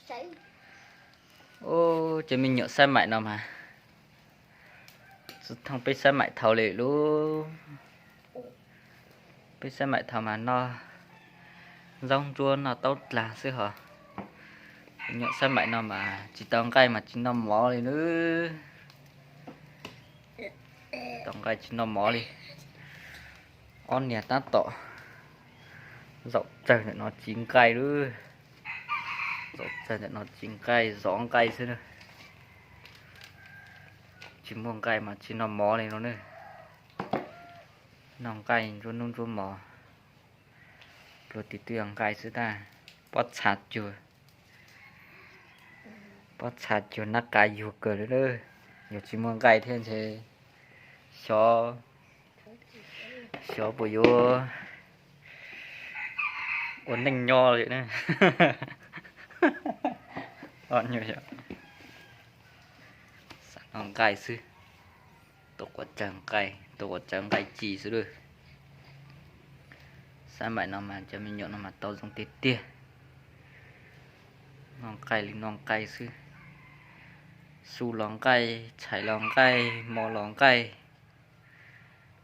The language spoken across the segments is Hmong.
Ub, cov me nyuam sab maim no mas tsis thooj peb sab maim thaud li lub. Peb sab maim thaud mas noj zaub ntsuab noj taub dlag xwb hos. Cov me nyuam sab maim no mas tsis tau nqaij mas tsis noj mov li lub. Tau nqaij tsis noj mov li. Ob niag tab tom zaum tsawg ntawm no tsiv nqaij lub. Zaum tsawg ntawm no tsiv nqaij zov nqaij xwb na. Tsis muaj nqaij mas tsis noj mov li no ne. Noj nqaij ntsuab hnub ntsuab mov. Pluag twb yog nqaij xwb tag. Pob txha cuag, pob txha cuag nab qa yuag kawg li lawm. Yog tsis muaj nqaij thiab ntshe xyov, xyov puas yuav ua neej nyob li ne. Xav noj nqaij xwb. Tua quav tsawv nqaij, tua quav tsawv nqaij ci xwb lawm. Sab maim no mas cov me nyuam no mas tau zoo tiag tiag. Noj nqaij li noj nqaij xwb. Su los nqaij, tshais los nqaij, mov los nqaij.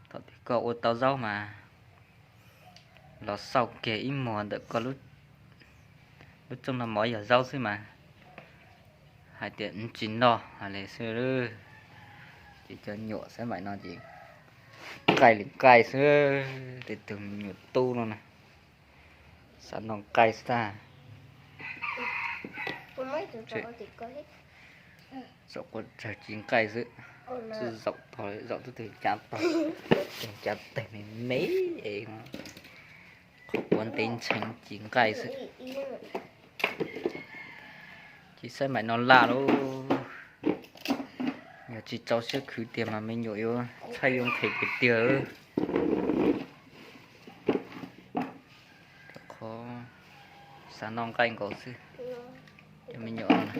Thaum twg koj ua tau zaub mas los xauj kiag ib muag ntawm koj lub txooj noj mov yog zaub xwb mas hais tias tsis noj hais li xwb. Ces cov nyuam sab maim no ces nqaij li nqaij xwb. Tej tug me nyuam tub no na, xav noj nqaij xwb tag. Zaum quav tsawv tsiv nqaij xwb. Tsis zaum tog, zaum tub tug cav tog, cav teg me me es qhov quav ntev ntshee tsiv nqaij xwb. Ces sab maim no laj lauj. Yog tsis txaus siab khwv tiag mas me nyuam yuav tshaib yuav nqhis tiag tiag. Rau qhov xav noj nqaij nkaus xwb. Cov me nyuam no na,